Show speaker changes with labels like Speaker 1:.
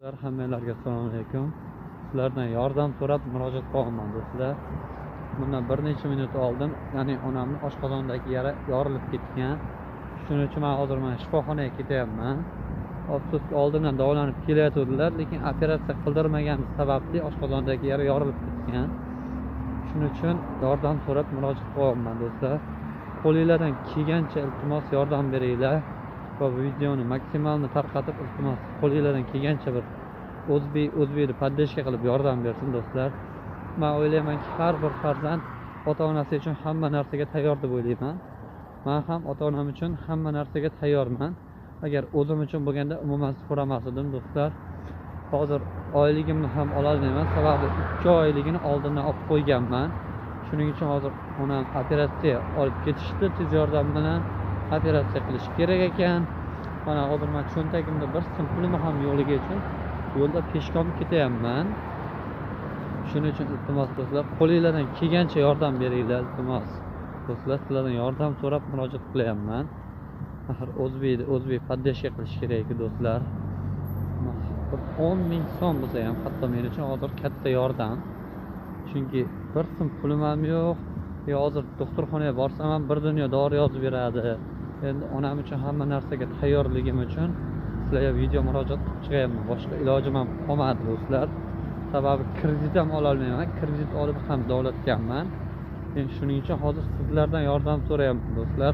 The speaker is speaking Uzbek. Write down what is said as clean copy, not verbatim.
Speaker 1: Do'stlar, hammanglarga assalomu alaykum. Sizlardan yordam so'rab murojaat qilyapman, do'stlar. Bundan bir necha minut oldin, ya'ni onamni oshqozonidagi yara yorilib ketgan. Shuning uchun men hozir mana shifoxonaga ketyapman. Afsuski, oldindan davolanib kelayotgandilar, lekin operatsiya qildirmagani sababli oshqozondagi yara yorilib ketgan. Shuning uchun yordam so'rab murojaat qilyapman, do'stlar. Qo'linglardan kelgancha iltimos yordam beringlar va bu videoni maksimalni tarqatib, iltimos qo'linglardan kelgancha bir o'zbekni поддержка qilib yordam bersin, do'stlar. Men o'ylaymanki, har bir farzand ota-onasi uchun hamma narsaga tayyor deb o'ylayman. Men ham ota-onam uchun hamma narsaga tayyorman. Agar o'zim uchun bo'lganda umuman so'ramas edim, do'stlar. Hozir oyligimni ham ololmayman, sababi 2 oyligini oldindan olib qo'yganman. Shuning uchun hozir onam operatsiya olib ketishdi, tez yordam bilan operatsiya qilish kerak ekan. Mana hozir men cho'ntagimda bir so'm pulim ham yo'qligi uchun yo'lda peshkom ketyapman. Shuning uchun iltimos do'stlar, qo'linglardan kelgancha yordam beringlar, iltimos. Do'stlar, sizlardan yordam so'rab murojaat qilyapman. Axir o'zbek поддержка qilish kerak do'stlar. Bir 10 ming so'm bo'lsa ham hatto men uchun hozir katta yordam. Chunki bir so'm pulim ham yo'q. Hozir doktorxonaga borsam ham bir dunyo dori yozib beradi. Endi onam uchun hamma narsaga tayyorligim uchun sizlarga video murojaat qilib chiqyapman. Boshqa ilojim ham qolmadi do'stlar. Sababi kredit ham ola olmayman. Kredit olib ham davlatganman. Endi shuning uchun hozir sizlardan yordam so'rayapman do'stlar.